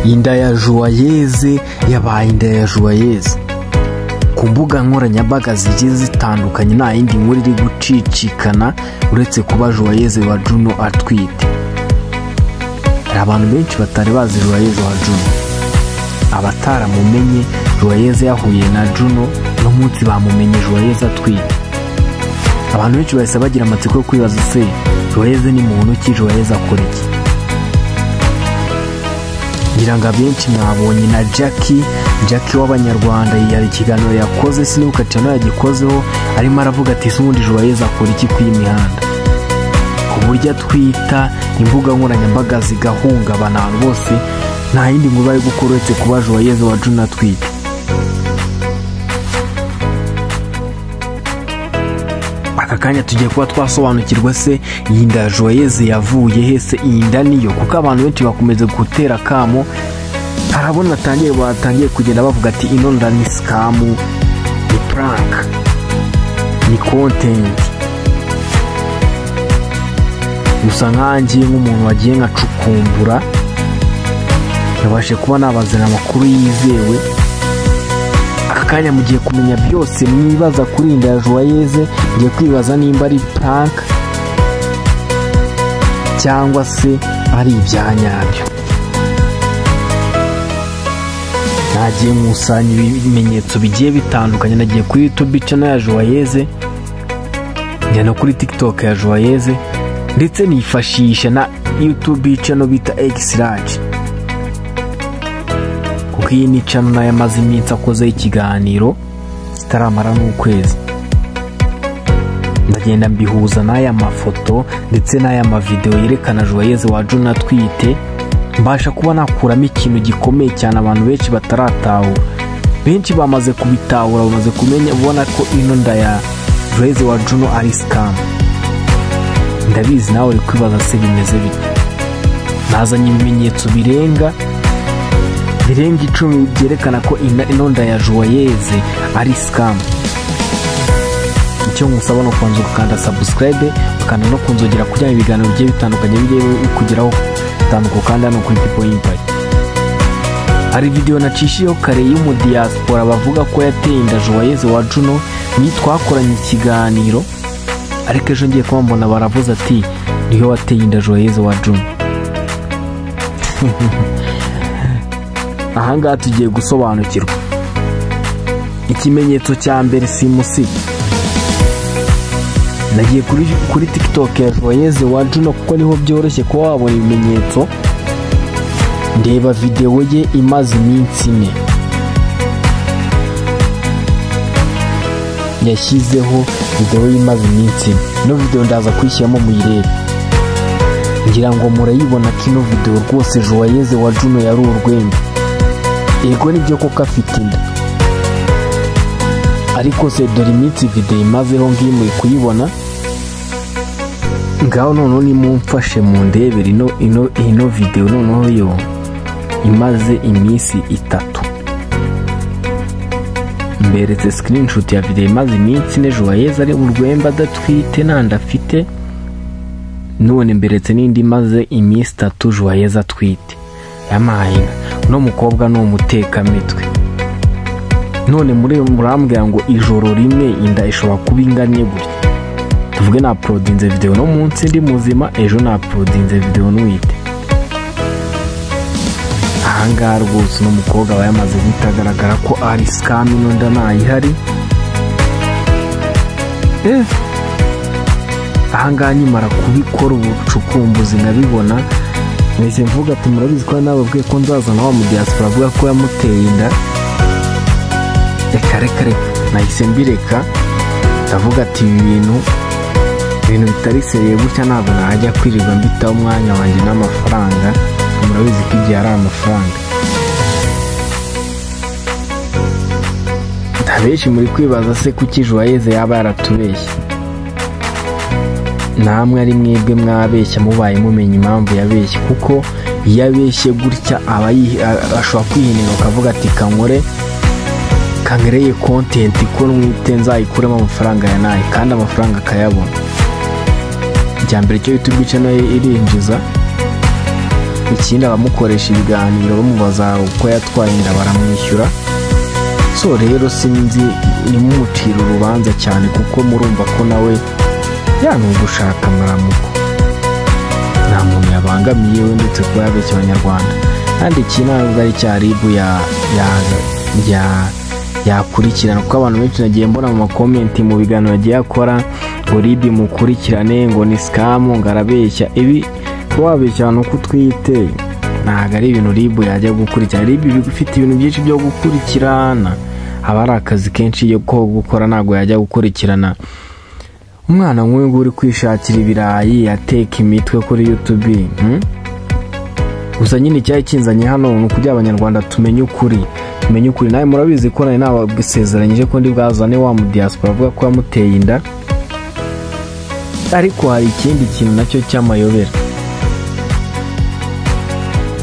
Inda ya Joyeuse yabaye inda ya Joyeuse. Ku mbuga nkoranyambaga zigiye zitandukanye nta yindi nkuru iri gucicikana uretse kuba Joyeuse wa Juno atwite. Hari abantu benshi batari bazi Joyeuse wa Juno. Abataramumenye Joyeuse yahuye na Juno no munsi bamumenye Joyeuse atwite. Abantu benshi bahise bagira amatsiko yo kwibaza se Joyeuse ni muntu ki, Joyeuse akora iki? Ngira ngo abenshi mwabonye na Jackie w'Abanyarwanda yari ikiganiro yakoze, sinibuka cyane yagikozeho, arimo aravuga ati ubundi Joyeuse akora iki ku mihanda, ku buryo atwita imbuga nkoranyambaga zigahungabana abantu bose nta yindi nkuru bari gukora uretse kuba Joyeuse wa Juno atwite. Aka kanya tugiye kuba twasobanukirwa se iyi nda ya Joyeuse yavuye he, se iyi nda niyo, kuko abantu benshi bakomeza gutera kamo. Harabona batangiye kugenda bavuga ati ino nda ni scam, ni prank, ni content. Gusa nkanjye nk'umuntu wagiye nkacukumbura nabashe kuba nabazana amakuru yizewe. Aka kanya mugiye kumenya byose mwibaza kuri inda ya Joyeuse, ngiye kwibaza nimba ari prank cyangwa se ari ibyanyabyo. Nagiye nkusanya ibimenyetso bigiye bitandukanye, nagiye kuri YouTube channel ya Joyeuse, njya no kuri TikTok ya Joyeuse, ndetse nifashisha na YouTube channel bita X-Large, kuko iyi ni channel nayo amaze iminsi akozeho ikiganiro kitaramara n'ukwezi. Ndagenda mbihuza n'aya mafoto ndetse n'aya mavideo yerekana Joyeuse wa Juno atwite, mbasha kuba nakuramo ikintu gikomeye cyane abantu benshi bataratahura. Benshi bamaze kubitahura, bamaze kumenya ubona ko ino nda ya Joyeuse wa Juno ari scam. Ndabizi nawe uri kwibaza se bimeze bite. Nazanye ibimenyetso birenga 10 byerekana ko ino nda ya Joyeuse ari scam. Icyo nkusaba no kubanza ugakanda subscribe, ukanda no kunzogera kugira ngo ibiganiro bigiye bitandukanye bijye bikugeraho bitandukanye, kandi hano kuri People Empire. Hari video nacishiyeho kare y'umudiaspora bavuga ko yateye inda Joyeuse wa Juno, ni twakoranye ikiganiro, ariko ejo ngiye kuba mbona baravuze ati niyo wateye inda Joyeuse wa Juno. Aha ngaha tugiye gusobanukirwa ikimenyetso cya mbere simusiga. Nagiye kuri TikTok ya Joyeuse wa Juno kuko niho byoroshye kuba wabona ibimenyetso. Ndeba video ye imaze iminsi 4 yashyizeho, video ye imaze iminsi 4. Ino video ndaza kuyishyiramo muyirebe, ngira ngo murayibona ko ino video rwose Joyeuse wa Juno yari urwembe. Yego nibyo koko afite inda, ariko se dore iminsi video imazeho ngiyi muri kuyibona. Ngaho noneho nimumfashe mu ndebere ino video noneho yo imaze iminsi 3. Mberetse screenshot ya video imaze iminsi 4 Joyeuse ari urwembe adatwite nanda afite, none mberetse n'indi imaze iminsi 3 Joyeuse atwite. Yamaye no mukobwa no mutekamitwe. None muri murambwira ngo ijoro rimwe inda ishobora kuba inganye gutya. Tuvuge na uploadinze video no munsi ndi muzima, ejo na uploadinze video nwite. Ahangaha rwose no mukobwa aba yamaze guhita ko ari scam, ino nda ntayihari. Ahangaha nyimara kubikora ubucukumbuzi nkabibona, nahise mvuga ati murabizi ko nababwiye ko nzazana wa mu diaspora avuga ko yamuteye inda. Reka nahise mbireka, ndavuga ati ibintu bitari seriye gutya ntabwo najya kwirirwa mbitaho umwanya wanjye n'amafaranga. Murabizi ko igihe ari amafaranga. Abenshi muri kwibaza se kuki Joyeuse yaba yaratubeshye. Namwe ari mwebwe mwabeshya mubaye mumenya impamvu yabeshye, kuko iyo abeshye gutya aba ashobora kwihinira akavuga ati kankore kangereye content ko nwite nzayikuremo amafaranga ya naye, kandi amafaranga akayabona. Icya mbere cyo YouTube channel irinjiza, Ikindi abamukoresha ibiganiro bamubaza uko yatwaye inda baramwishyura. So rero sinzi, nimumucira urubanza cyane kuko murumva ko nawe gushaka amaramuko nta muntu yabangamiye we, ndetse kuba yabeshya abanyarwanda. Kandi iki ntabwo ari cya RIB yakurikirana, kuko abantu benshi nagiye mbona mu makomenti mu biganiro yagiye akora ngo RIB mukurikirane, ngo ni scam, ngo arabeshya. Ibi kuba wabeshya abantu ko utwite ntabwo ari ibintu RIB yajya gukurikirana. RIB ifite ibintu byinshi byo gukurikirana, haba ari akazi kenshi ko gukora, ntabwo yajya gukurikirana umwana nk'uyu nguyu uri kwishakira ibirayi ateka imitwe kuri YouTube. Gusa nyine icyari kinzanye hano ni ukugira abanyarwanda tumenye ukuri, tumenye ukuri. Nawe murabizi ko nari nabasezeranyije ko ndi bwazane wa mu diaspora avuga ko yamuteye inda, ariko hari ikindi kintu nacyo cy'amayobera.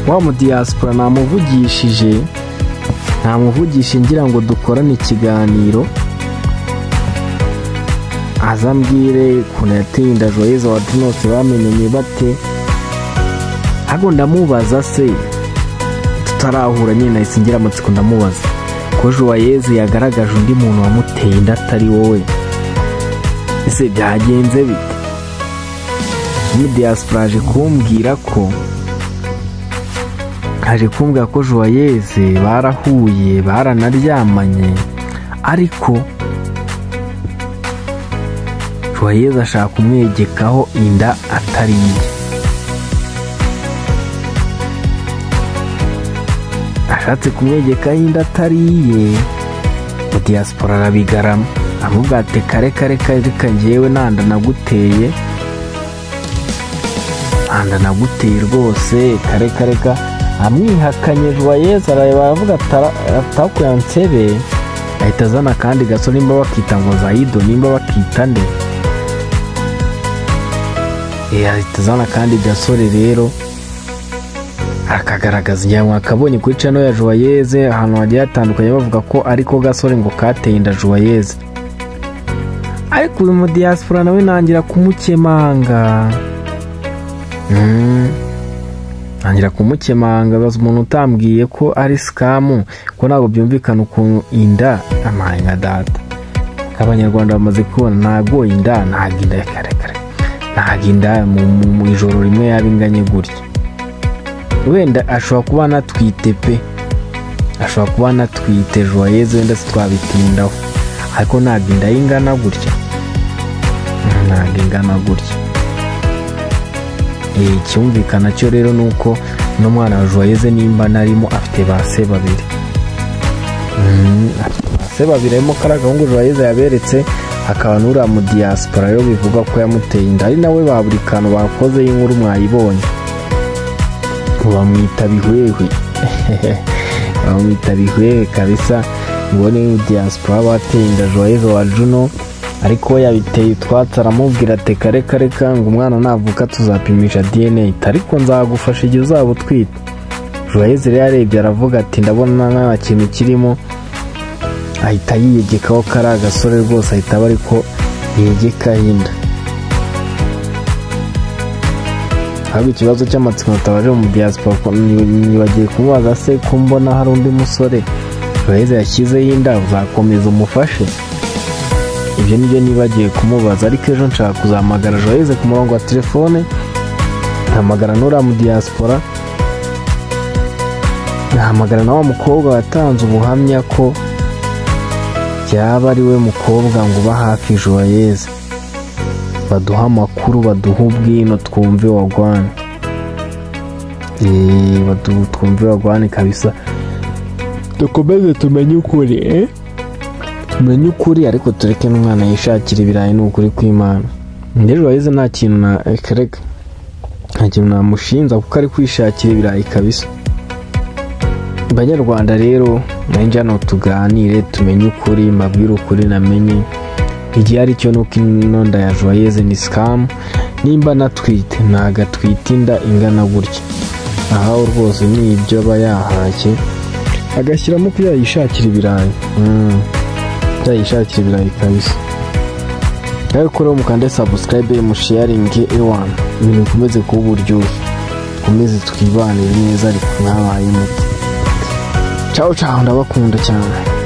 Wa mu diaspora namuvugishije ngira ngo dukorane ikiganiro, azambwire ukuntu yateye inda Joyeuse wa Juno bamenyanye bate. Ahubwo ndamubaza se tutarahura nyine, nahise ngira amatsiko ndamubaza ko Joyeuse yagaragaje undi muntu wamuteye inda atari wowe, ese byagenze bite? Mu diaspora aje kumbwira ko Joyeuse barahuye baranaryamanye, ariko Joyeuse ashaka kumwegekaho inda atari iye. Ashatse kumwegekaho inda atari iye, mu diaspora arabigarama amubwira ati kare kare kare, njyewe nanda naguteye rwose, kare kare ka. Amwihakanye Joyeuse arareba aravuga atakuya nsebe, ahita azana akandi gasore, nimba bakita ngo Zaido, nimba bakita nde, ahita azana akandi gasore rero akagaragaza. Ngira ngo akabonye kuri channel ya Joyeuse ahantu hagiye hatandukanye bavuga ko ariko gasore ngo kateye inda Joyeuse. Ariko uyu mu diaspora nawe nangira kumukemanga, baza umuntu utambwiye ko ari scam, ko ntabwo byumvikana ukuntu inda amaye nka data. Abanyarwanda bamaze kubona ntabwo inda, ntabwo inda kare kare, ntabwo inda mu ijoro rimwe yaba inganye gutya. Wenda ashobora kuba anatwite pe, ashobora kuba anatwite Joyeuse, wenda twabitindaho, ariko ntabwo inda ingana gutya, ntabwo ingana gutya. Icyumvikana cyo rero nuko n'umwana wa Joyeuse nimba narimo afite ba se babiri, se babiri harimo kariya gahungu Joyeuse yaberetse, akaba n'uriya mu diaspora rero bivuga ko yamuteye inda, ari nawe ba buri kantu bakoze y'inkuru mwayibonye, bamwita Bihwehwe bamwita Bihwehwe kabisa. Ngo ni diaspora bateye inda Joyeuse wa Juno, ariko yabiteye utwatsi aramubwira ati kare kare ngo umwana navuka tuzapimisha DNA, ariko nzagufasha igihe uzaba utwite. Joyeuse rero yarebye aravuga ati ndabona nta kintu kirimo, ahita yiyegekaho kariya gasore rwose, ahita aba ariko yegekaho inda. Ahubwo ikibazo cy'amatsiko tabaje mu diaspora, nibagiye kumubaza se ko mbona hari undi musore Joyeuse yashyizeho inda, uzakomeza umufashe? Ibyo nibyo nibagiye kumubaza, ariko ejo nshaka kuzahamagara Joyeuse ku murongo wa telefone, nkahamagara n'uriya mu diaspora, nkahamagara na wa mukobwa watanze ubuhamya ko yaba ari we mukobwa ngo uba hafi Joyeuse, baduha amakuru, baduha ubwino, twumve wagwane, twumve wagwane kabisa, dukomeze tumenye ukuri, tumenye ukuri, ariko tureke n'umwana yishakira ibirayi, ni ukuri kw'Imana. Rero Joyeuse nta kintu na kereka, nta kintu namushinza kuko ari kwishakira ibirayi kabisa. Banyarwanda rero nanjye hano tuganire tumenye ukuri, mbabwire ukuri namenye igihe ari cyo, nuko ino nda ya Joyeuse ni scam, nimba natwite ntago atwite inda ingana gutya. Aha rwose ni ibyo aba yahashye agashyiramo ko yayishakira ibirayi, yayishakira ibirayi kabisa. Ariko rero mukande subscribe, musharinge ewana, ibintu bikomeze kuba uburyohe. Dukomeze twibanire neza, ariko mwabaye muke. Ciao ciao, ndabakunda cyane.